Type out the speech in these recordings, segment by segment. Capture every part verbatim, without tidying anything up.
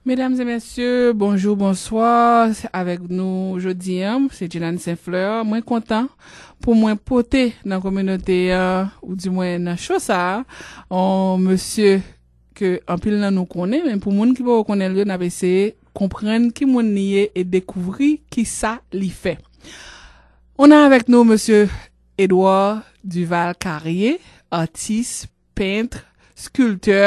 Medam e mesye, bonjou, bonswa. Avèk nou jodi a, se Jenan Saint Fleur. Mwen kontan pou mwen pote nan kominote a, ou di mwen nan cho sa a, yon mesye ke anpil nan nou konnen, men pou moun ki poko konnen l yo, n ap eseye konprann ki moun li ye e dekouvri ki sa li fè. On a avèk nou mesye Edouard Duval Carrier, atis, pent, skiltè,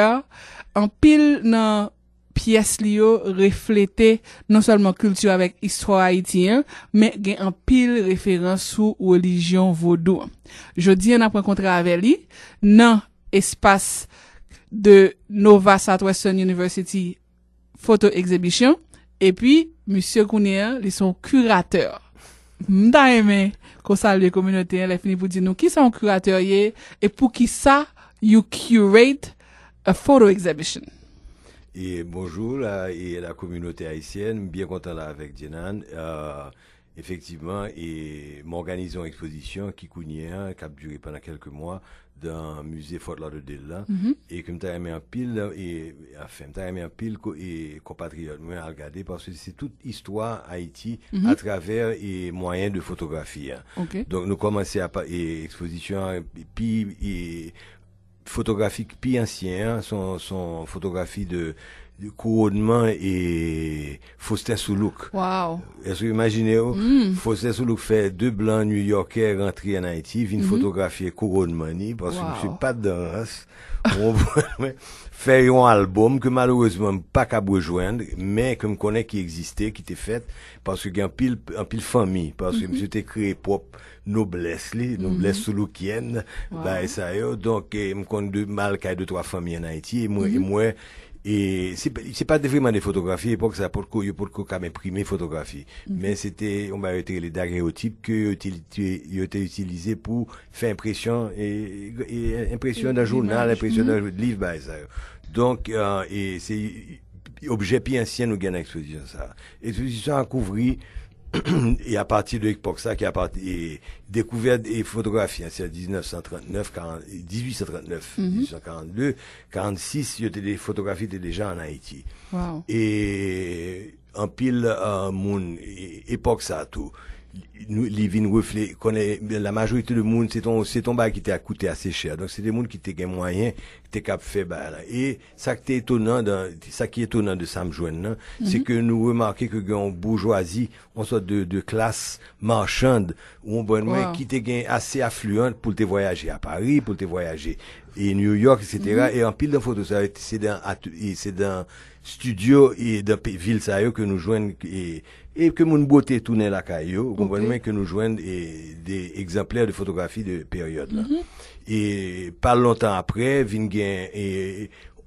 anpil nan pyès li yo reflete non sèlman kilti avèk istwa Ayiti an, men gen anpil referans sou relijyon vodou an. Jodi a, n ap rankontre avè li nan espas de Nova Southwestern University Photo Exhibition, epi misye kounye a, li se yon kiratè. M ta renmen ke w salye kominote an, lè fini pou di nou kisa yon kiratè ye, e poukisa you curate a photo exhibition. E bonjou la, e la kominote ayisyèn, m byen kontan la avèk Jenan. Euh, efektivman, e m òganize yon ekspozisyon ki kounye a, k ap dire pandan kèlke mwa, dan mize Fort Lauderdale la, e ke m ta renmen anpil, e, anfen, m ta renmen anpil ko- e konpatriyòt mwen al gade, paske se tout istwa Ayiti atravè e mwayen de fotografi a. Ok. Donk, nou kòmanse a pa- e ekspozisyon an, pi e fotografi pi ansyen an, se yon, se yon fotografi de, de kouwònman e Faustin Soulouque. Wow. Èske w imajine w? Faustin Soulouque fè de blan nwilyòkè rantre ann Ayiti, vin fotografye kouwònman li, paske misye pa t dan rans. Ou konprann mwen? Fè yon albòm ke malerezman m pa kab rejwenn, men ke m konnen ki egziste, ki te fèt, paske gen anpil, anpil fanmi, paske misye te kreye pwòp noblès li, noblès souloukyèn, bagay sa yo. Donk, e, m konn de, m al kay de twa fanmi ann Ayiti, e mwen, e mwen, e se, pa- se pa te vreman de fotografi, epòk sa, potko, yo potko kab enprime fotografi. Men se te yon bagay yo te rele daguerreotype ke yo te, yo te itilize pou fè enpresyon, e, e, enpresyon dan jounal, enpresyon dan liv, bagay sa yo. Donk, e, e se objè pi ansyen nou gen nan ekspozisyon sa. Ekspozisyon an kouvri e a pati de epòk sa ki a pati e dekouvèt e fotografi an, se diznèf san trannèf, karant, dizuit san trannèf, dizuit san karannde, karannsis, yo te de fotografi te deja ann Ayiti. Wow. E anpil e, moun e, epòk sa tou, nou- li vin refle konnen la majorite de moun se ton se ton bagay ki te koute ase chè, donk se te moun ki te gen mwayen, ki te kab fè bagay la. E sa ki te etonan dan sa ki etonan de sa m jwenn nan, se ke nou remake ke gen yon boujwazi, yon sòt de, de klas machann, ou konprann mwen, ki te gen ase afliyan pou l te vwayaje a Pari, pou l te vwayaje e New York, etsetera. E anpil nan foto sa yo se dan at- e se dan studio e dan pe- vil sa yo ke nou jwenn e, e ke moun bwote tounen lakay yo, ou konprann mwen, ke nou jwenn e de egzanplè de fotografi de peryòd la. E pa lontan apre, vin gen e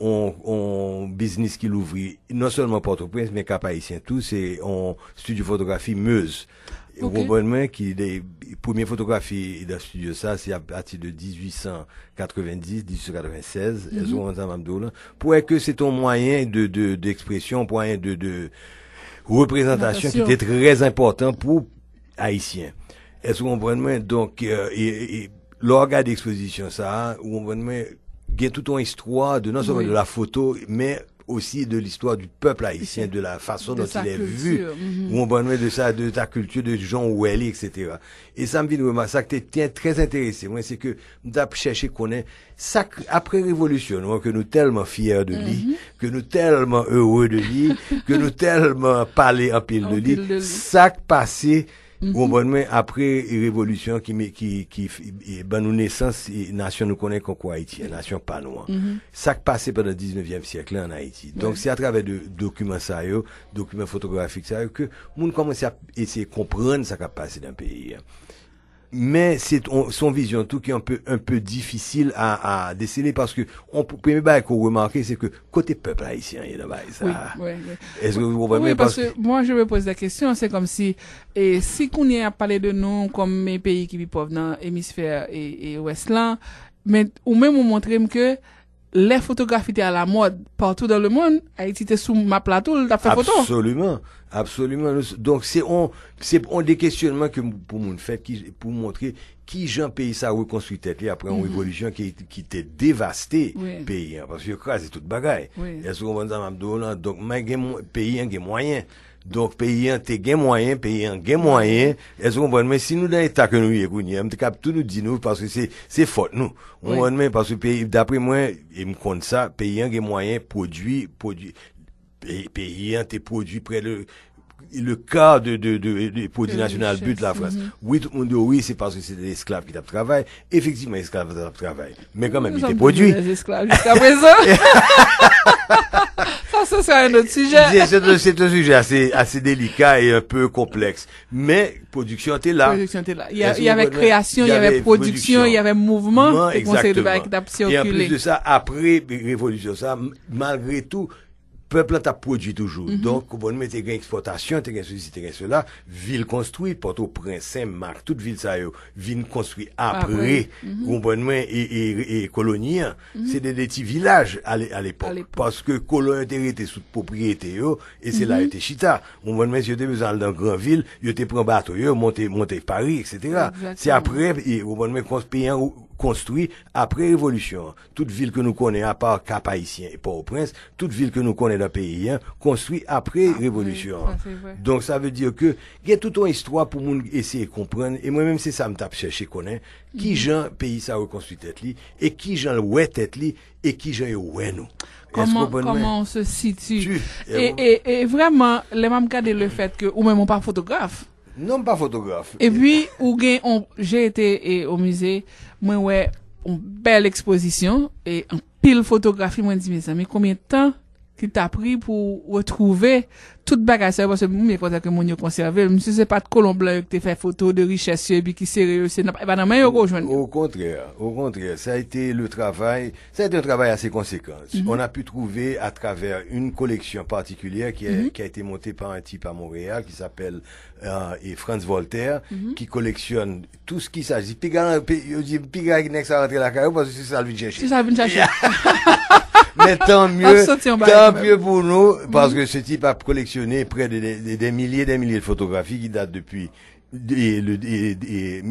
on, on biznis ki louvri non sèlman Pòtoprens, men Kap Ayisyen tou, se on studio fotografi Meuse. Ou konprann mwen ki de premye fotografi dan studio sa, se apati de dizuit san katrevenndis, dizuit san katrevennsèz, èske w konprann sa m ap di w la? Pou wè ke se te yon mwayen de, de, d'ekspresyon, mwayen de, de reprezantasyon ki te trè enpòtan pou Ayisyen. Èske w konprann mwen? Donk, e, e, e, lè w gade ekspozisyon sa a, ou konprann mwen, gen tout yon istwa de non sèlman de la foto, men aussi de l'histoire du peuple haïtien, de la façon dont il est vu, ou konprann mwen, de sa, de ta culture, de jan ou wè li, etsetera. E sa m vin remake, sa ki te, te trè enterese mwen, se ke m t ap chèche konnen sa k- apre revolisyon nou an, ke nou tèlman fyè de li, ke nou tèlman ere de li, ke nou tèlman pale anpil de li, sa k pase, ou konprann mwen, apre revolisyon ki, me- ki, ki f- e ban nou nesans e nasyon nou konnen konko Ayiti an, nasyon pa nou an. Sa k pase pandan diznevyèm syèk la ann Ayiti. Donk, se atravè de dokiman sa yo, dokiman fotografik sa yo, ke moun kòmanse ap eseye konprann sa k ap pase nan peyi a. Men se on, se on vizyon tou ki un peu, un peu difisil a, a desele, paske on, premye bagay ke w remake, se ke kote pèp ayisyen an ye nan bagay sa a? Wi, wi. Èske w konprann mwen? Paske moi, je me pose la question, c'est comme si, e, si kounye a y ap pale de nou kòm e peyi ki pi pòv nan emisfè e, e wès lan, men ou menm ou montre m ke lè fotografi te alamòd partout dans le monde, Ayiti te sou map la tou, l t ap fè foto. Absoliman, absoliman. Donk, se on, se on de kesyonman ke pou moun fè, ki, pou montre ki jan peyi sa rekonstwi tèt li apre yon revolisyon ki, ki te devaste peyi an, paske yo kraze tout bagay. Èske w konprann sa m ap di w lan? Donk, men gen mwa- peyi an gen mwayen. Donk, peyi an te gen mwayen, peyi an gen mwayen. Èske w konprann? Men si nou nan eta ke nou ye kounye a, m te kab tou nou di nou, paske se, se fòt nou. Ou konprann? Men paske peyi, dapre mwen, e m konn sa, peyi an gen mwayen pwodui, pwodui, pe- peyi an te pwodui prè de le quart de, de, de, de pwodui nasyonal bit la Frans. Wi, tout moun di w, wi, se paske se te esklav ki t ap travay. Efektivman, esklav t ap travay. Men kanmenm, li te pwodui. Esklav jiska prezan. Sa, ce sera un autre sujet. Se, se, se un sujet assez, assez délicat et un peu complexe. Men, pwodiksyon an te la. Pwodiksyon te la. Il y a- Èske il y avait w konprann? Création, il y avait production, il y avait mouvement, e konsa de bagay ki t ap sikile. Et en plus de ça, apre revolisyon sa, m- malgre tou, pèp la t ap pwodui toujou. Donk, konprann mwen, te gen ekspòtasyon, te gen sesi, te gen sela, vil konstwi, Pòtoprens, Senmak, tout vil sa yo vin konstwi apre, konprann mwen, e, e, e koloni an. Se de, de ti vilaj a le- a lepòk. Paske kolon yo te rete sou pwopriyete yo, e se la yo te chita. Konprann mwen, si yo te bezwen al nan gran vil, yo te pran bato yo, monte, monte Pari, et cetera. Se apre, e, konprann mwen, kons- peyi an konstwi apre revolisyon an. Tout vil ke nou konnen, apa Kap Ayisyen e Pòtoprens, tout vil ke nou konnen nan peyi an, konstwi apre revolisyon an. Donk, sa vle di ke gen tout yon istwa pou moun eseye konprann, e mwen menm, se sa m t ap chèche konnen, ki jan peyi sa rekonstwi tèt li, e ki jan l wè tèt li, e ki jan yo wè nou. Èske w konprann mwen? Comment on se situe? E, e, e vrèman, lè m ap gade le fèt ke ou menm ou pa fotograf, Non, m pa fotograf. Epi, ou gen on, j'ai été e, au musée, mwen wè on bèl ekspozisyon, e anpil fotografi, mwen di, mezanmi, konbyen tan ki ta pri pou retwouve tout bagay sa yo, paske m byen kontan ke moun yo konsève l. Misye se pa t kolon blan yo ki te fè foto de richès yo, epi ki sere yo, se nan, e pa nan men yo ke w jwenn yo. Au contraire, au contraire, ça a été le travail, ça a été un travail assez conséquent. On a pu trouver à travers une collection particulière qui a, qui a été montée par un type à Montréal qui s'appelle euh, et Franz Voltaire, qui collectionne tout ce qui s'agit. Piga, pi- yo di, piga nèg sa rantre lakay ou, paske se sa l vin chèche. Se sa l vin chèche. Mais tant mieux, tant mieux pour nous, parce que ce type a collectionné près de, de- de- des milliers, des milliers de photographies qui datent depuis de- le- de- de-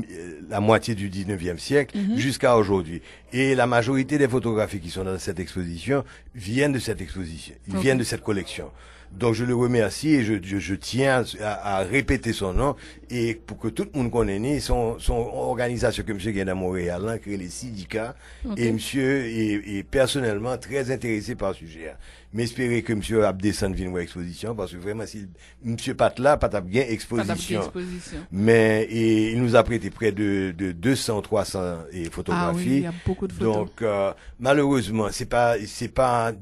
la moitié du dix-neuvième siècle jusqu'à aujourd'hui. Et la majorité des photographies qui sont dans cette exposition viennent de cette exposition, viennent de cette collection. Donc je le remercie et je, je- je tiens à, à répéter son nom et pour que tout le monde connaisse, c'est une organisation que monsieur gagne à Montréal, hein, qui est le Sidika. Et monsieur est, est personnellement très intéressé par le sujet, hein. M'espérer que monsieur a descendu une exposition parce que vraiment, si monsieur pas là, pas bien exposition. Mais et il nous a prêté près de, de deux cents ou trois cents et, photographies. Ah oui, il y a beaucoup de photos. Donc, euh, malheureusement, c'est pas, c'est pas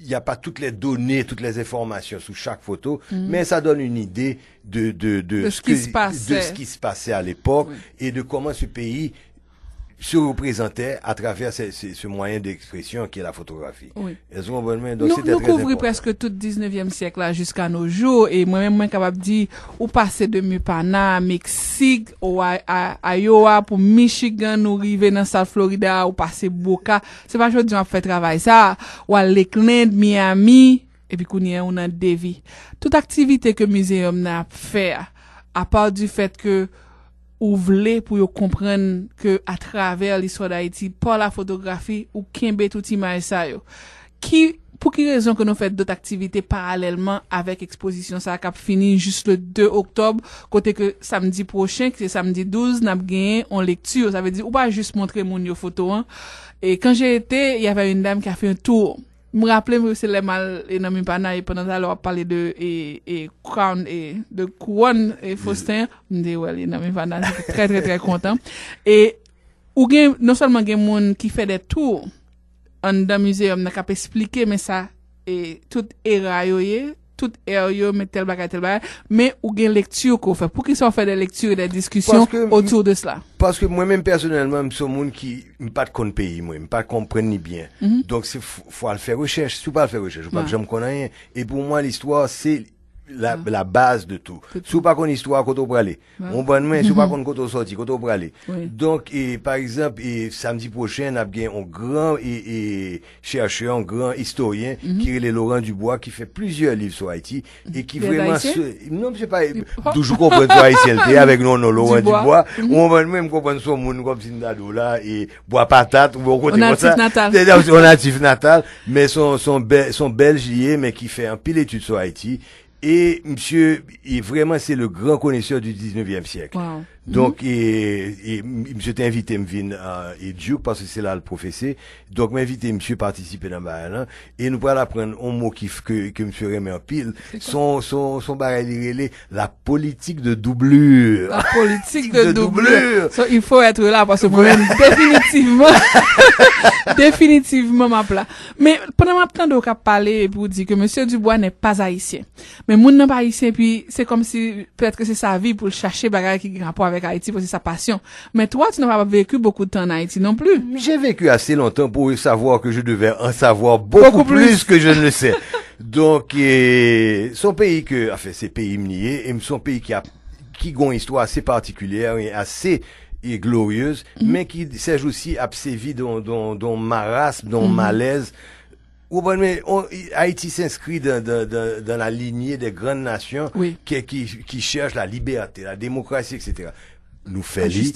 il n'y a pas toutes les données, toutes les informations sur chaque photo, mais ça donne une idée de, de, de, de ce qui se passait à l'époque et de comment ce pays se représentait à travers ce, ce, ce moyen d'expression qui est la photographie. Est-ce que vous comprenez? Donc, c'était très important. Nou kouvri prèske tout diznevyèm syèk la jiska no jou, e mwen menm, mwen kapab di, ou pase de Mupana, Meksik, Iowa, pou Michigan, nou rive nan South Florida, ou pase Boca, Se pa jodi a w ap fè travay sa, w al Lakeland, Miami, epi kounye a ou nan Davie. Tout aktivite ke mizeyòm nan ap fè a, apa di fèt ke ou vle pou yo konprann ke atravè listwa Dayiti, pa la fotografi, ou kenbe tout imaj sa yo. Ki, pou ki rezon ke nou fè dòt aktivite paralèlman avèk ekspozisyon sa a k ap fini jis le de oktòb, kote ke samdi pwochen, ki se samdi douz, n ap genyen yon lekti, sa vle di ou pa jis montre moun yo foto an, E quand j'ai été, il y avait une dame qui a fait un tour. M raple m se lè m al e nan Mupana e pandan talè w ap pale de e, e crown e de kouwòn e Faustin, m te wè l e nan Mupana, m te trè trè trè kontan. E ou gen, non sèlman gen moun ki fè de tou anndan mizeyòm nan k ap esplike men sa e tout era yo ye, tout è yo, men tèl bagay, tèl bagay, men ou gen lekti ke w fè. Poukisa w fè de lekti e de diskisyon autour de cela? Paske mwen menm pèsonèlman, m se yon moun ki, m pa t konn peyi mwen, m pa t konprann li byen. Donk se f- fò al fè rechèch. Si w pa al fè rechèch, ou p ap janm konn anyen. E pou mwen, listwa se la, la base de tout. Si w pa konn istwa, kote w prale? Ou konprann mwen? Si w pa konn kote w sòti, kote w prale? Donk, e, pa egzanp, e, samdi pwochen, n ap gen yon gran, e, e, chèchè, yon gran istoryen ki rele Laurent Dubois, ki fè plizyè liv sou Ayiti, e ki vrèman... Non, misye pa toujou konprann sou Ayisyen l te avèk non, non, Laurent Dubois. Ou konprann mwen, m konprann se yon moun kòmsi m ta di w la, e bwa patat, ou yon kote konsa. Yon natif natal. Se yon natif natal, men se yon, se yon bèl, se yon bèl jiyè, men ki fè anpil etid sou Ayiti. E misye, e vrèman, se le grand connaisseur du dix-neuvième siècle. Donk, e, e, m- misye te envite m vin, e, e Duke, paske se la l pwofese. Donk, m envite misye patisipe nan bagay lan. E nou pral aprann yon mo ki, ke, ke misye renmen anpil. Se yon, se yon, se yon bagay li rele la politique de doublure. La politique de doublure. So, il faut être là, paske mwen menm, definitivman, definitivman, m ap la. Men, pandan m ap tande w k ap pale, epi w di ke Mesye Dubois n'est pas haïtien. Men moun nan pa ayisyen, epi se kòmsi, petèt ke se sa vi pou l chache bagay ki gen rapò avèk Ayiti, paske se sa pasyon. Mais toi, tu n'as pas vécu beaucoup de temps en Haïti non plus. J'ai vécu assez longtemps pour savoir que je devais en savoir beaucoup plus que je ne le sais. Donk, e, se yon peyi ke, anfen, se peyi m li ye, e se yon peyi ki ap, ki gen yon istwa ase patikilyè, e ase, e gloryez, men ki, sèjousi, ap sèvi de yon, de yon, de yon marasm, de yon malèz. Ou konprann, men, on- Haïti s'inscrit dans, dans, dans, dans la lignée des grandes nations qui, qui, qui cherchent la liberté, la démocratie, et cetera. Nou fè li,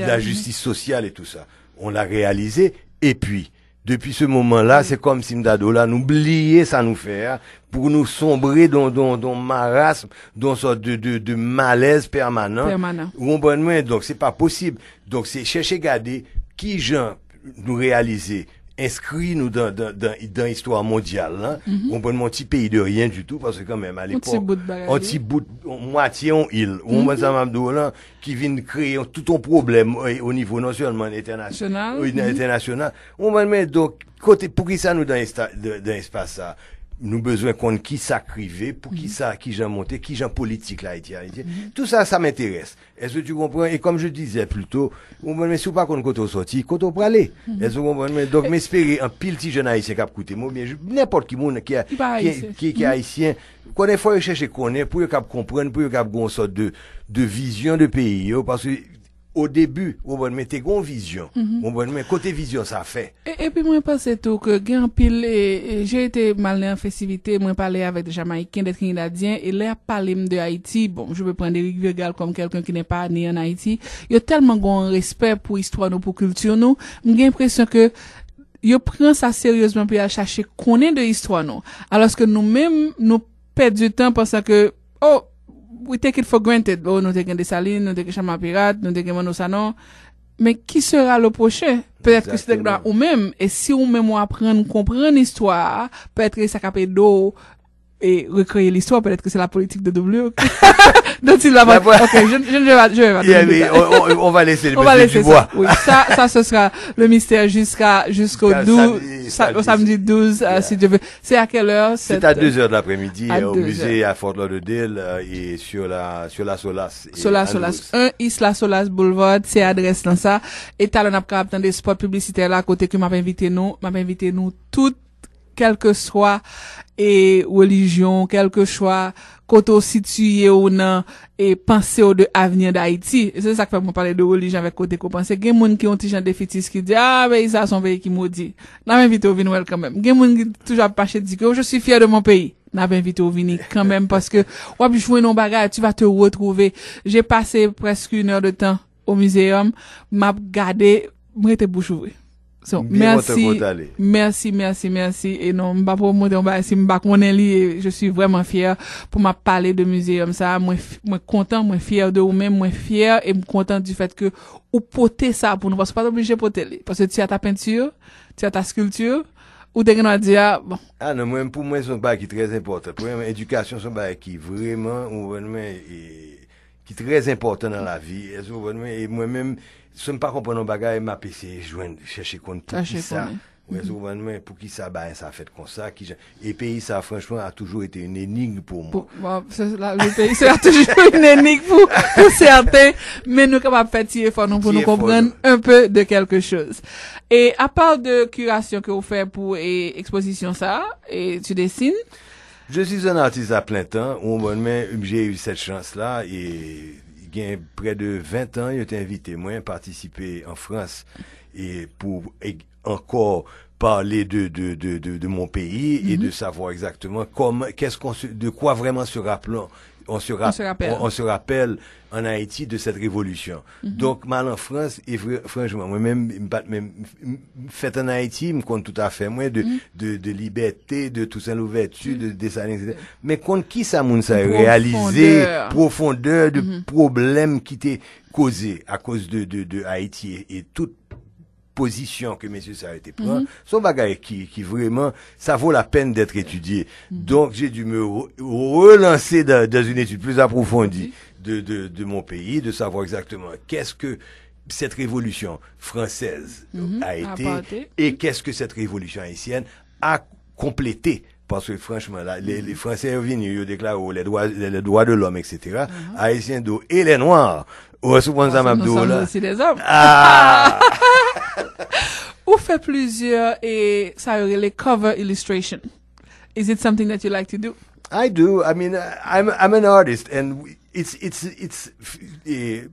la justice sociale et tout ça. On l'a réalisé, et puis, depuis ce moment-là, se kòmsi m ta di w la, nou bliye sa nou fè a, pou nou sonbre dans, dans, dans marasm, dans sòt de, de, de malaise permanent. Ou konprann mwen? Donk, se pa posib. Donk, se chèche gade kijan nou reyalize enskri nou dan, dan, dan, dan istwa mondyal la. Ou konprann mwen, yon ti peyi de rien du tout, paske kanmenm, a lepòk, yon ti bout, yon mwatye yon il. Ou konprann sa m ap di w lan, ki vin kreye yon, tout yon pwoblèm, e, o nivo non sèlman entènasyonal, entènasyonal. Ou konprann mwen, donk, kote, poukisa nou dan esta- de- dan espas sa? Nou bezwen konn kisa k rive, poukisa, kijan monte, kijan politik la Ayiti, Ayiti. Tout sa, ça m'intéresse. Est-ce que tu comprends? Et comme je disais plus tôt, ou konprann, men si w pa konn kote w sòti, kote w prale? Est-ce que ou konprann? Men, donk, m espere anpil ti jèn ayisyen k ap koute m, oubyen nenpòt ki moun ki, ki, ki, ki ayisyen, konnen fò yo chèche konnen, pou yo kab konprann, pou yo kab gen yon sòt de, de vizyon de peyi yo, paske o debi, ou konprann, men te gen yon vizyon. Ou konprann, men kote vizyon sa fè? E, epi mwen panse tou ke gen anpil, e, e, j'ai été mal né en festivité, mwen pale avèk de Jamayiken, de Trinidadyen, e lè y ap pale m de Ayiti, bon, je peux prendre Eric Virgal comme quelqu'un qui n'est pas né en Haïti, yo tèlman gen yon respè pou istwa nou, pou kilti nou, m gen enpresyon ke yo pran sa seryezman pou y al chache konnen de istwa nou. Alòske nou menm, nou pèdi tan pansan ke, oh, we take it for granted. Oh, nou te gen Desalin, nou te gen Chama Pirat, nou te gen Manno Sanon. Men qui sera le prochain? Petèt ke se te gen ou menm, e si ou menm ou aprann konprann istwa a, petèt ke sa k ap ede w e rekreye listwa, petèt ke se la politik de doublure. Dont il va pas. Ok, je, je, je vais, je vais pas donner de détails. On va laisser le mystère. Oui, ça, ça, ce sera le mystère jusqu'à, jusqu'au douze, au samedi douze, euh, si Dieu veut. C'est à quelle heure? C'est à deux heures de l'après-midi, euh, au musée à Fort Lauderdale, euh, et sur la, sur la Solace. Sur la Solace. Un East La Solace Boulevard, se adrès lan sa. E talè n ap kapab tande spot piblisitè la, kote ke m ap envite nou, m ap envite nou tout, kèlkeswa, e, relijyon, kèlkeswa kote w sitiye w nan, e, panse w de avni Dayiti. E se sa k fè mwen pale de relijyon avèk kote ke w panse. Gen moun ki yon ti jan defitis ki di, ah, peyi sa se yon peyi ki modi. N ap envite w vin wè l kanmenm. Gen moun ki toujou ap mache di ke, oh, je suis fier de mon pays. N ap envite w vini kanmenm paske w ap jwenn yon bagay, tu vas te retrouver. J'ai passé presque une heure de temps au muséum, m ap gade, m rete bouch ouvri. So, mèsi, mèsi, mèsi, mèsi. E non, m pa pwomote yon bagay si m pa konnen li. E je suis vraiment fière pou m ap pale de muséum sa. Mwen, mwen kontan, mwen fière de ou menm, mwen fière e m kontan du fait que ou pote sa pou nou, paske ou pa t oblije pote li. Paske tu as ta peinture, tu as ta sculpture, ou te gen dwa di, ah, bon. Ah non, mwen, pou mwen, se yon bagay ki trè enpòtan. Premyèman, edikasyon se yon bagay ki vrèman, ou konprann mwen, e, ki trè enpòtan nan lavi. Èske ou konprann mwen? E mwen menm, si m pa konprann yon bagay, m ap eseye jwenn, chèche konn poukisa. Ou èske ou konprann mwen? Poukisa bagay sa fèt konsa? Kijan? E peyi sa, franchman, a toujours été une énigme pour moi. Bon, se la, le pays sera toujours une énigme pour, pour certains, men nou kapab fè ti efò nou pou nou konprann un peu de quelque chose. E apa de kirasyon ke ou fè pou, e, ekspozisyon sa, e, tu dessines? Je suis un artiste à plein temps, ou konprann, men j'ai eu cette chance-là, e gen près de vingt ans, yo te envite mwen patisipe an Frans, e pou e- encore parler de, de, de, de, de mon pays et de savoir exactement comment, qu'est-ce qu'on se, de quoi vraiment se rappelons, on se, on se rappelle. On, on se rappelle en Haïti de cette révolution. Donk, m al an Frans, e vre, franchman, mwen menm, m pa t menm, m, m fèt an Ayiti, m konn tout afè mwen de, de, de Liberté, de Toussaint Louverture, de Dessalines, et cetera. Men konn ki sa moun sa yo reyalize, pwofondè de pwoblèm ki te koze akoz de, de, de Ayiti e, e tout pozisyon ke mesye sa yo te pran, se yon bagay ki, ki vrèman, ça vaut la peine d'être étudié. Donc, j'ai dû me re- relancer dans, dans une étude plus approfondie de, de, de mon pays, de savoir exactement qu'est-ce que cette révolution française a été et qu'est-ce que cette révolution haïtienne a complété. Paske franchman, la, le, le Fransè yo vini, yo deklare, oh, les droits, les, les droits de l'homme, et cetera. Ayisyen di w, e lè nwa, ou wè sou pwen sa m ap di w la. Aussi des hommes. Ah! Ou fè plizyè e sa yo rele cover illustration. Is it something that you like to do? I do. I mean, I'm, I'm an artist, and it's, it's, it's, eh,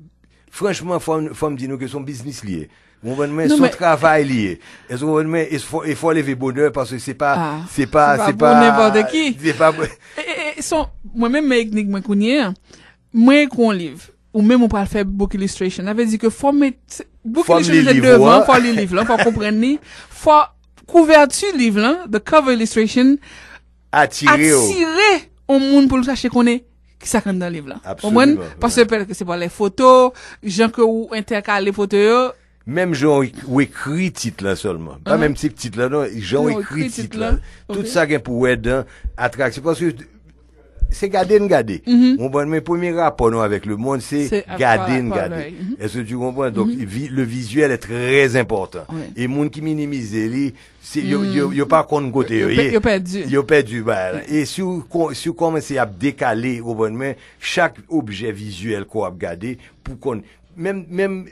franchman, fò, fò m di nou ke se yon biznis li ye. Ou konprann mwen? Se yon travay li ye. Èske ou konprann mwen? E fò, e fò leve bonè paske se pa, se pa, se pa, se pa. Mwen menm, men etnik mwen kounye a, mwen ekri yon liv. Ou menm ou pral fè book illustration. Sa vle di ke fò met book illustration se devan, fò li liv lan, fò konprann li, fò kouvèti liv lan, the cover illustration, atire yon moun pou l chache konnen ki sa k anndan liv lan. Konprann? Paske petèt ke se pa lè foto, jan ke ou entèkale foto yo. Menm jan w ekri tit lan sèlman. Pa menm se tit lan non, jan w ekri tit lan. Tout sa gen pou wè dan atraksyon. Paske se gade n gade. Ou konprann? Men premye rapò nou avèk lemonn se gade n gade. Èske tu konprann? Donk, le vizyèl è trè enpòtan. E moun ki minimize li, se yo, yo, yo pa konn kote yo ye. Yo pèdi. Yo pèdi bagay la. E si w, si w kòmanse ap dekale, ou konprann? Men chak objè vizyèl ke w ap gade, pou konn, menm, menm,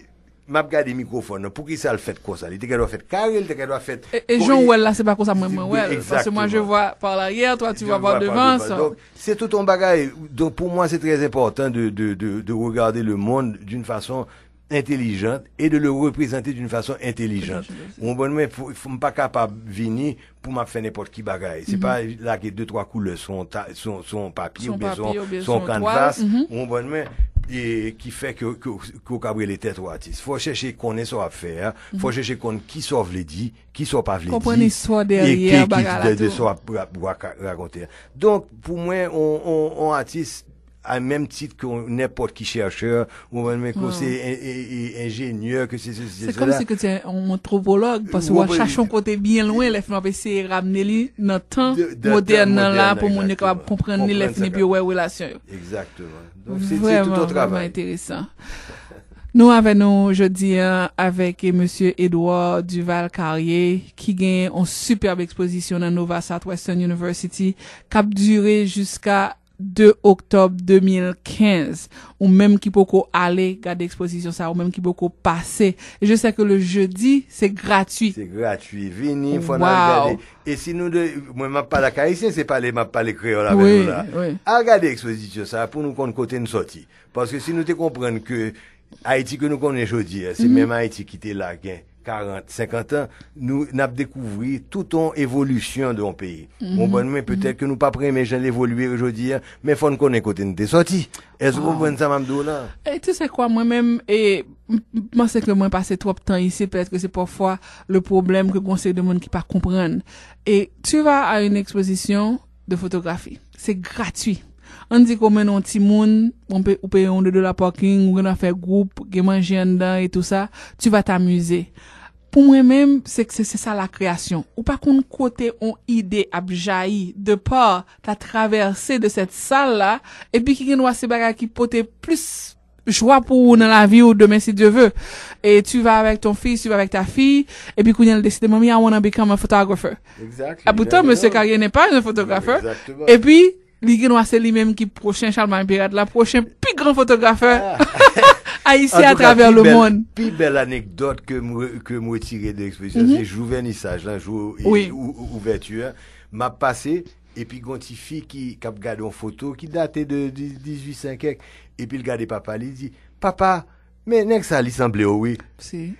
m ap gade mikwofòn nan. Poukisa l fèt konsa? Li te gen dwa fèt kare, li te gen dwa fèt. E jan w wè l la, se pa konsa mwen, mwen wè l. Parce que moi, je vois par l'arrière, toi, tu vois par devant. Donk, se tout yon bagay. Donk, pou mwen, se trè enpòtan de, de, de, de regarder le monde d'une façon intelligente et de le représenter d'une façon intelligente. Ou konprann mwen? M pa kapab vini pou m ap fè nenpòt ki bagay. Se pa lage de twa koulè sou yon papye oubyen sou yon kanvas, ou konprann mwen, ki fè ke, ke, ke w kab rele tèt ou atis. Fò w chèche konnen sa w ap fè a, fò w chèche konn ki sa w vle di, ki sa w pa vle di, e ki de sa w ap rakonte a. Donk, pou mwen, yon atis a menm tit ke nenpòt ki chèchè, ou menm ke se enjenyè, ke se sesi, se sela. Se kòmsi ke se yon antwopològ, paske w al chache yon kote byen lwen, lè fini w ap eseye ramne li nan tan modèn nan la, pou moun yo kapab konprann li, lè fini pou yo wè relasyon yo. Egzakteman. Donk, se tout yon travay. Vrèman enteresan. Nou avè nou jodi a avèk mesye Edouard Duval Carrier, ki gen yon sipèb ekspozisyon nan Nova Southwestern University, k ap dire jiska de oktòb de mil kenz. Ou menm ki poko ale gade ekspozisyon sa, ou menm ki poko pase. E je sais que le jeudi, c'est gratuit. Se gratui. Vini, fò n al gade. E si nou de, mwen m ap pale ak Ayisyen, se pale, m ap pale kreyòl avè nou la. Al gade ekspozisyon sa pou nou konn kote n sòti. Paske si nou te konprann ke Ayiti ke nou konnen jodi a, se menm Ayiti ki te la gen karant, senkant an, nou, n ap dekouvri tout yon evolisyon de yon peyi. Ou konprann mwen? Petèt ke nou p ap renmen jan l evolye jodi a, men fò n konnen kote n te sòti. Èske ou konprann sa m ap di w la? E tu sais quoi, mwen menm, e, m panse ke mwen pase twòp tan isit, petèt ke se pafwa le pwoblèm ke gon seri de moun ki pa konprann. E tu vas à une exposition de photographie. Se gratui. Ann di ke w mennen yon timoun, ou peye yon de dola parking, ou gen dwa fè gwoup, gen manje anndan e tou sa, tu vas t'amuser. Pou mwen menm, se, se, se sa la kreyasyon. Ou pa konn kote yon ide ap jayi, de pa ta travèse de sèt sal la, epi ki gen dwa se bagay ki pote plis jwa pou ou nan lavi ou demen si Dye ve. E tu vas avec ton fils, tu vas avec ta fille, epi kounye a l deside, manmi, I wanna become a photographer. Poutan mesye Carrier n'est pas un photographer. Epi li gen dwa se li menm ki pwochen Charlemagne Péralte la, pwochen pi gran fotografè ayisyen atravè le monde. Pi bèl anekdòt ke m retire de ekspozisyon se jou vènisaj lan, jou ouvèti a. M ap pase, epi gon ti fi ki k ap gade yon foto ki date de dizuit san kèk, epi l gade papa li, li di, "Papa, men nèg sa li sanble w wi." Si.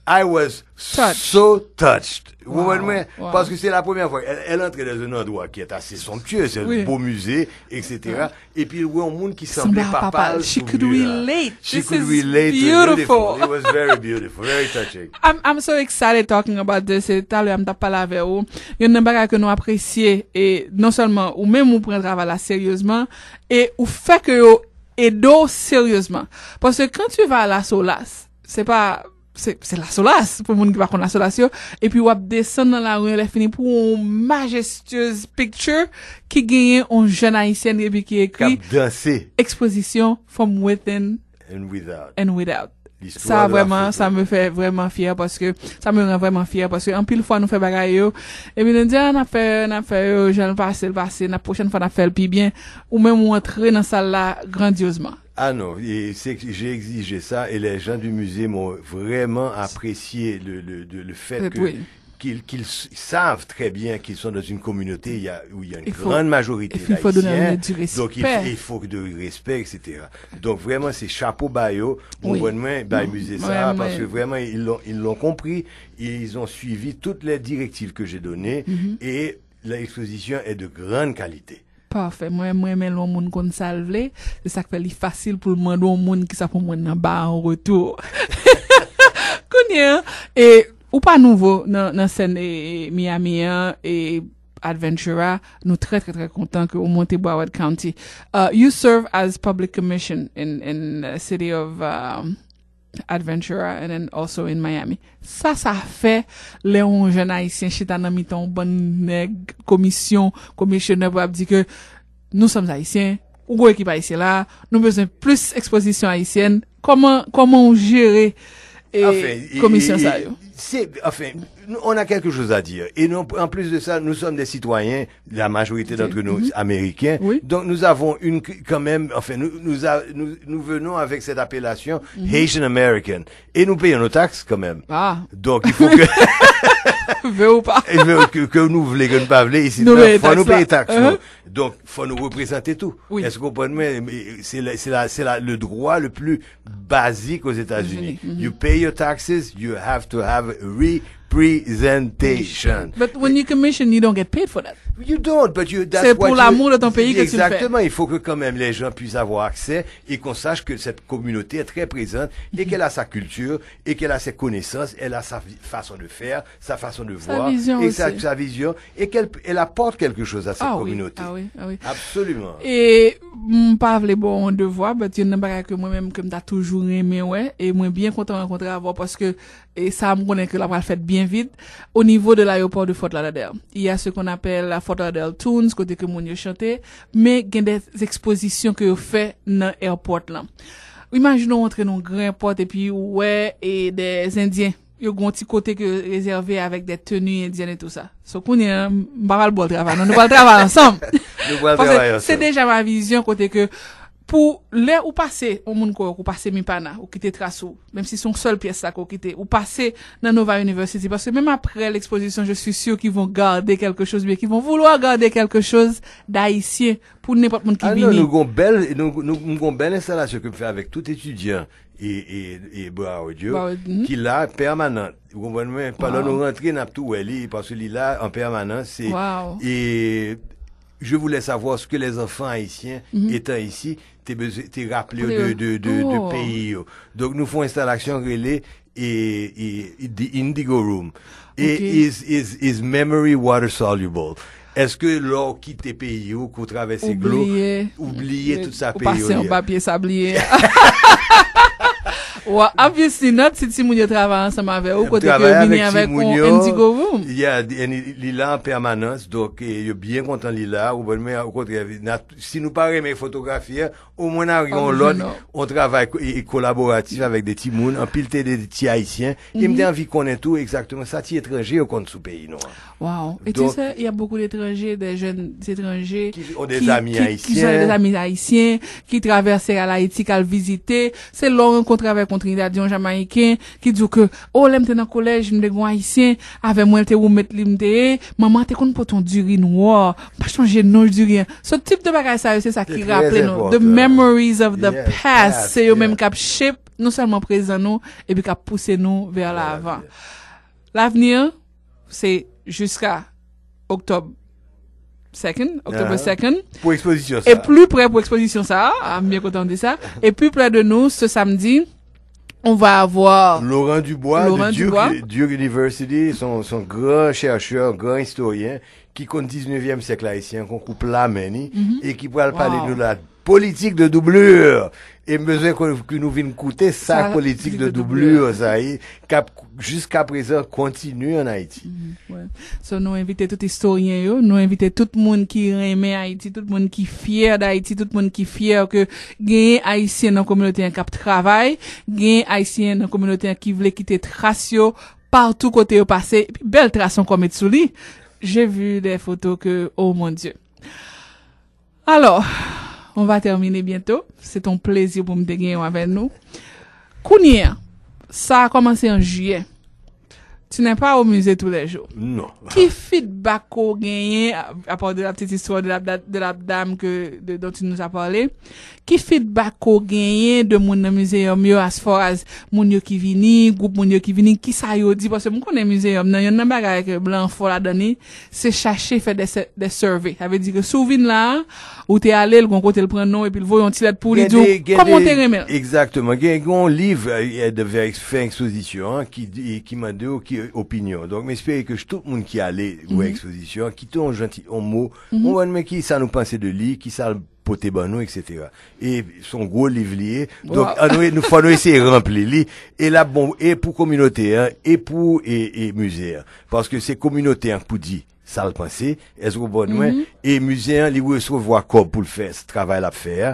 I was Touched. So touched. Ou konprann mwen? Wow. Paske se la premyè fwa. Elle, elle entre dans un endroit qui est assez somptueux, c'est un beau musée, et cetera. Epi l wè yon moun ki sanble papa l sou mur la. She could relate. She could relate. This is beautiful. It was very beautiful, very touching. I'm, I'm so excited talking about this. E talè a m t ap pale avè ou. Youn nan bagay ke nou apresye, e non sèlman ou menm ou pran travay la seryezman, e ou fè ke yo ede w seryezman. Paske quand tu vas à la Solace, se pa, se, se la Solace, pou moun ki pa konn la Solace yo, epi w ap desann nan lari an, lè fini pou yon majestyez picture ki genyen yon jèn ayisyèn epi ki ekri, k ap danse, ekspozisyon From Within and Without. And Without. Sa vrèman, sa me fè vrèman fyè paske, sa me rann vrèman fyè paske anpil fwa nou fè bagay yo, epi nou di, "Ah, n ap fè, n ap fè yo, jan l pase, l pase, n ap, pwochèn fwa n ap fè l pi byen." Ou menm ou antre nan sal la grandyozman. Ah non, et c'est que j'ai exigé ça et les gens du musée m'ont vraiment apprécié le, le, le, le fait que, qu'ils, qu'ils s- savent très bien qu'ils sont dans une communauté, il y a, où il y a une grande majorité d'Haïtiens. Donc il, il faut de respect, et cetera. Donc vraiment, c'est chapeau bas yo, mwen bay mize sa, paske vraiment, ils l'ont, ils l'ont compris, ils ont suivi toutes les directives que j'ai données, et l'exposition est de grande qualité. Pafè. Mwen, mwen renmen lè yon moun konn sa l vle. Se sa k fè li fasil pou l mande yon moun ki sa pou mwen nan ba an retou. Kounye a, e, ou pa nouvo nan, nan sèn, e, e, Miami an, e, Adventura, nou trè, trè, trè kontan ke ou monte Broward County. Uh, you serve as public commission in, in the city of, um, Adventura and then also in Miami. Sa, sa fè lè yon jèn ayisyen chita nan mitan yon bann nèg komisyon, komisyonè pou ap di ke nous sommes haïtiens, ou gon ekip ayisyen la, nou bezwen plis ekspozisyon ayisyèn. Kòman, kòman ou jere, e, komisyon sa yo? C'est, enfin, nous, on a quelque chose à dire. Et non, en plus de ça, nous sommes des citoyens, la majorité d'entre nous américains. Oui. Donc nous avons une, quand même, enfin, nous, nous, a- nous, nous venons avec cette appellation Haitian American. Et nous payons nos taxes quand même. Ah. Donc il faut que, Vle ou pa. Ke, ke nou vle, ke nou pa vle, isi, fò nou peye taks nou. Donk, fò nou reprezante tou. Èske w konprann mwen? Se la, se la, se la, le droit le plus basique aux États-Unis. You pay your taxes, you have to have representation. But when you commission, you don't get paid for that. You don't, but you, that's what you, c'est pour l'amour de ton pays que tu le fais. Exactement, il faut que quand même les gens puissent avoir accès et qu'on sache que cette communauté est très présente et qu'elle a sa culture et qu'elle a ses connaissances, elle a sa vi- façon de faire, sa façon de voir, sa vision aussi. Sa vision, et qu'elle, elle apporte quelque chose à cette communauté. Ah oui, ah oui. Absolument. E m pa vle ba w yon devwa, but youn nan bagay ke mwen menm ke m ta toujou renmen wè, e mwen byen kontan rankontre avè w paske, e sa m konnen ke l ap pral fèt byen vit, au niveau de l'aéroport de Fort Lauderdale. Il y a ce qu'on appelle la Fort Lauderdale Tunes, kote ke moun yo chante, men gen des expositions ke yo fè nan airport lan. Imajine w antre nan yon gran airport epi ou wè, e, des Indiens. Yo gon ti kote ke rezève avec des tenues indiennes et tout ça. So kounye a, m pa pral ba w travay, non, nou pral travay ansanm. Nou pral travay ansanm. Paske se deja ma vizyon kote ke pou lè ou pase, yon moun kwè ou pase Mipana, ou kite tras ou, menm si se yon sèl pyès sa ke ou kite, ou pase nan Nova University, paske menm apre l'exposition, je suis sûr qu'ils vont garder quelque chose, bien qu'ils vont vouloir garder quelque chose d'haïtien pou nenpòt moun ki vini. Ah non, nou gon bèl, nou, nou, nou gon bèl enstalasyon ke m fè avèk tout etidyan e, e, e Broward yo, ki la pèmanan. Ou konprann mwen? Pandan nou rantre, n ap tou wè li, paske li la an pèmanans. E, e je voulais savoir ce que les enfants haïtiens, étant ici, te bezwen, te raple yo de, de, de, de peyi yo. Donk, nou fè yon enstalasyon rele e, e, e The Indigo Room. E is, is, is memory water soluble? Èske lè w kite peyi w, ke w travèse dlo, ou bliye tout sa peyi w ye? Ou pase yon papye sabliye. Well, obviously not, si timoun yo travay ansanm avè ou, kote ke yo vini avèk yon Indigo Room. Yeah, li la an pèmanans, donk, e, yo byen kontan li la, ou konprann, men okontrè, si nou pa renmen fotografi a, omwen n a gen yon lòt, yon travay ko- e, e kolaboratif avèk de timoun, anpil te de ti ayisyen, e m te anvi konnen tou egzakteman sa ti etranje yo konn sou peyi nou an. Wow. Et tu sais, il y a beaucoup d'étrangers, des jeunes étrangers qui ont des amis haïtiens, qui traversent à l'Haïti, qui al vizite. Se lè w rankontre avèk yon Trinidadyen, yon Jamayiken, ki di w ke, o, lè m te nan kolèj, m te gen yon Ayisyen, avè mwen, l te roommate li, m te ye, manman te konn pote yon diri nwa, m pa chonje non diri an. So, tip de bagay sa yo, se sa ki raple nou. The memories of the past, se yo menm k ap shape non sèlman prezan nou, epi k ap pouse nou vè lavan. Lavni an, se jiska October second, October second. Pou ekspozisyon sa. E pli prè pou ekspozisyon sa, ah, m byen kontan w di sa. E pli prè de nou, ce samedi, on va avoir Laurent Dubois, Laurent de Duke, Dubois. Duke University, son, son gran chèchè, gran istoryen, ki konn diznevyèm syèk ayisyen, kon koup lamen ni, e ki pral pale de la politik de doublure. E m bezwen ke, ke nou vin koute sa, politik de doublure sa ye, k ap jiska prezan kontinye an Ayiti. So, nou envite tout istoryen yo, nou envite tout moun ki renmen Ayiti, tout moun ki fyè d Ayiti, tout moun ki fyè ke genyen Ayisyen nan kominote an k ap travay, genyen Ayisyen nan kominote an ki vle kite tras yo patou kote yo pase, epi bèl tras ankò met sou li. J'ai vu des photos que, oh mon Dieu. Alors, on va terminer bientôt. C'est un plaisir pou m te genyen w avè nou. Kounye a, sa a kòmanse an jiyè. Tu n'es pas au musée tous les jours. Non. Ki feedback ou genyen, à, à part de la petite histoire de la, de la dame que, de, dont tu nous as parlé, ki feedback ou genyen de moun nan mizeyòm yo, as far as moun yo ki vini, gwoup moun yo ki vini, ki sa yo di? Paske m konnen mizeyòm nan, yonn nan bagay ke blan fò ladan li, se chache fè de, de survey. Sa vle di ke si w vin la, ou te ale, l gon kote l pran non, epi l voye yon ti lèt pou li di w kòman w te renmen l. Egzakteman. Gen, gen yon liv, euh, de fè ekspozisyon an ki di, ki mande w ki opinyon. Donk, m espere ke tout moun ki ale wè ekspozisyon an, kite yon janti, yon mo, ou konprann, men ki sa nou panse de li, ki sa l pote ban nou, etsetera. E se yon gwo liv li ye. Donk, ann nou, nou, fò nou eseye ranpli li. E l ap bon, e pou kominote an, e pou, e, e mize an. Paske se kominote an k pou di sa l panse, èske w konprann mwen? E mize an, li resevwa kòb pou l fè s-, travay l ap fè a,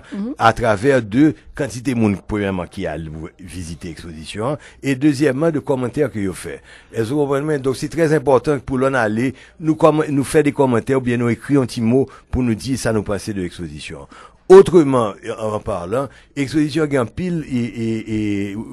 atravè de kantite moun, premyèman, ki al vizite ekspozisyon an, e dezyèmman, de kòmantè ke yo fè. Èske w konprann mwen? Donk, se trè enpòtan pou lè n ale, nou kòman-, nou fè de kòmantè oubyen nou ekri yon ti mo pou nou di sa nou panse de ekspozisyon an. Otreman, an palan, ekspozisyon an gen anpil e, e, e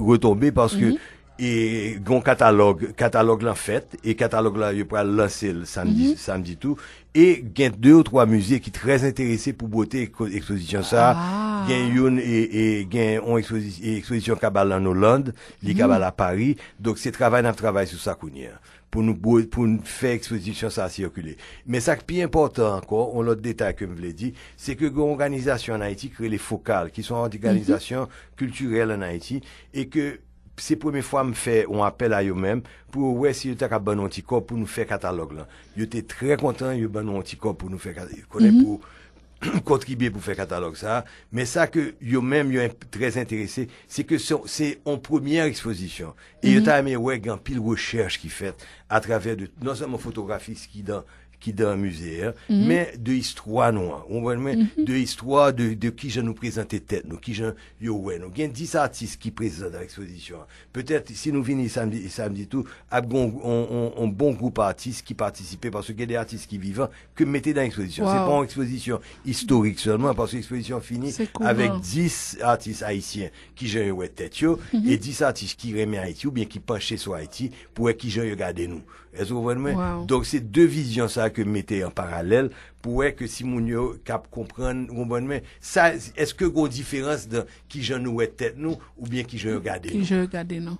retonbe paske e gen yon katalòg, katalòg lan fèt, e katalòg la, yo pral lanse l samdi, samdi tou. E gen de ou twa mize ki trè enterese pou bote eko-, ekspozisyon sa a. Gen youn, e, e gen yon ekspozi-, e ekspozisyon k ap al an Oland, li k ap al a Pari. Donk, se travay n ap travay sou sa kounye a. Pou nou bo-, pou n fè ekspozisyon sa a sikile. Men sa k pi enpòtan ankò, yon lòt detay ke m vle di, se ke gen yon òganizasyon an Ayiti ki rele Fokal, ki se yon òganizasyon kiltirèl an Ayiti, e ke se premye fwa m fè yon apèl a yo menm pou yo wè si yo ta ka ban nou yon ti kòb pou nou fè katalòg lan. Yo te trè kontan, yo ban nou yon ti kòb pou nou fè ka-, konnen pou kontribye pou fè katalòg sa a. Men sa ke yo menm, yo en-, trè enterese, se ke se, se yon premyè ekspozisyon. E yo ta renmen wè gen anpil rechèch ki fèt atravè de, non sèlman fotografis ki dan ki dan mize a, men de istwa nou an. Ou konprann mwen? De istwa de, de kijan nou prezante tèt nou, kijan yo wè nou. Gen dis atis ki prezan nan ekspozisyon an. Petèt, si nou vini samdi, samdi tou, ap gen yon, yon, yon, yon bon gwoup atis ki patisipe, paske gen de atis ki vivan ke m mete nan ekspozisyon. Se pa yon ekspozisyon istorik sèlman, paske ekspozisyon fini avèk dis atis ayisyen, kijan yo wè tèt yo, e dis atis ki renmen Ayiti oubyen ki panche sou Ayiti pou wè kijan yo gade nou. Èske w konprann mwen? Donk, se de vizyon sa a ke m mete an paralèl pou wè ke si moun yo k ap konprann, ou konprann mwen, sa, èske gen yon diferans nan kijan nou wè tèt nou oubyen kijan yo gade nou? Kijan yo gade nou?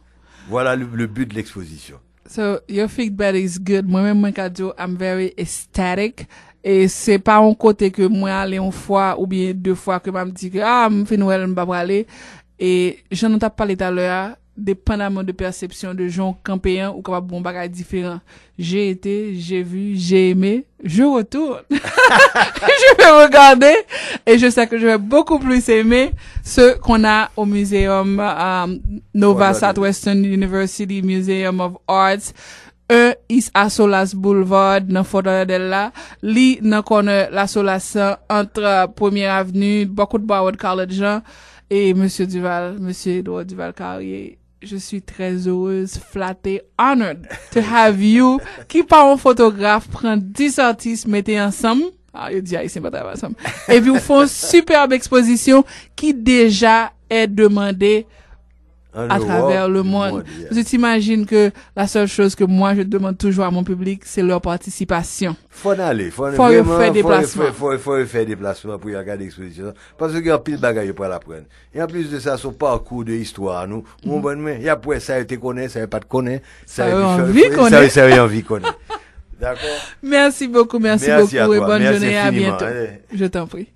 Voilà le, le but de l'exposition. So, your feedback is good. Mwen menm, mwen ka di w, I'm very ecstatic. E se pa yon kote ke mwen ale yon fwa oubyen de fwa ke m ap di ke, ah, m fin wè l, m pa prale. E jan nou t ap pale talè a, depandaman de pèsepsyon de jan w kanpe an, ou kapab wè yon bagay diferan. J'ai été, j'ai vu, j'ai aimé, je retourne. Je vais regarder et je sais que je vais beaucoup plus aimer ce qu'on a au Museum, euh, Nova Southwestern University Museum of Arts, un East Asolas Boulevard nan Fort Lauderdale la. Li nan kònè Lasolas lan, ant Premye Avni, bò kot Broward College lan. E Mesye Duval, Mesye Edouard Duval Carrier, je suis très heureuse, flattée, honored to have you, ki pa yon fotograf, pran dis atis, mete ansanm. Ah, yo di Ayisyen pa travay ansanm. Epi ou fè yon superbe ekspozisyon ki deja est demandée à travers le monde. Parce que tu imagines que la seule chose que moi je demande toujours à mon public, c'est leur participation. Fò n ale, fò n... Fò yo fè deplasman. Fò yo fè deplasman pou yo al gade ekspozisyon an. Paske gen anpil bagay yo pral aprann. E anplis de sa, se yon pakou de istwa nou. Ou konprann mwen? Y ap wè sa yo te konnen, sa yo pa t konnen, sa yo anvi konnen, sa yo anvi konnen. Dakò? Merci beaucoup, merci beaucoup et bonne journée, à bientôt. Je t'en prie.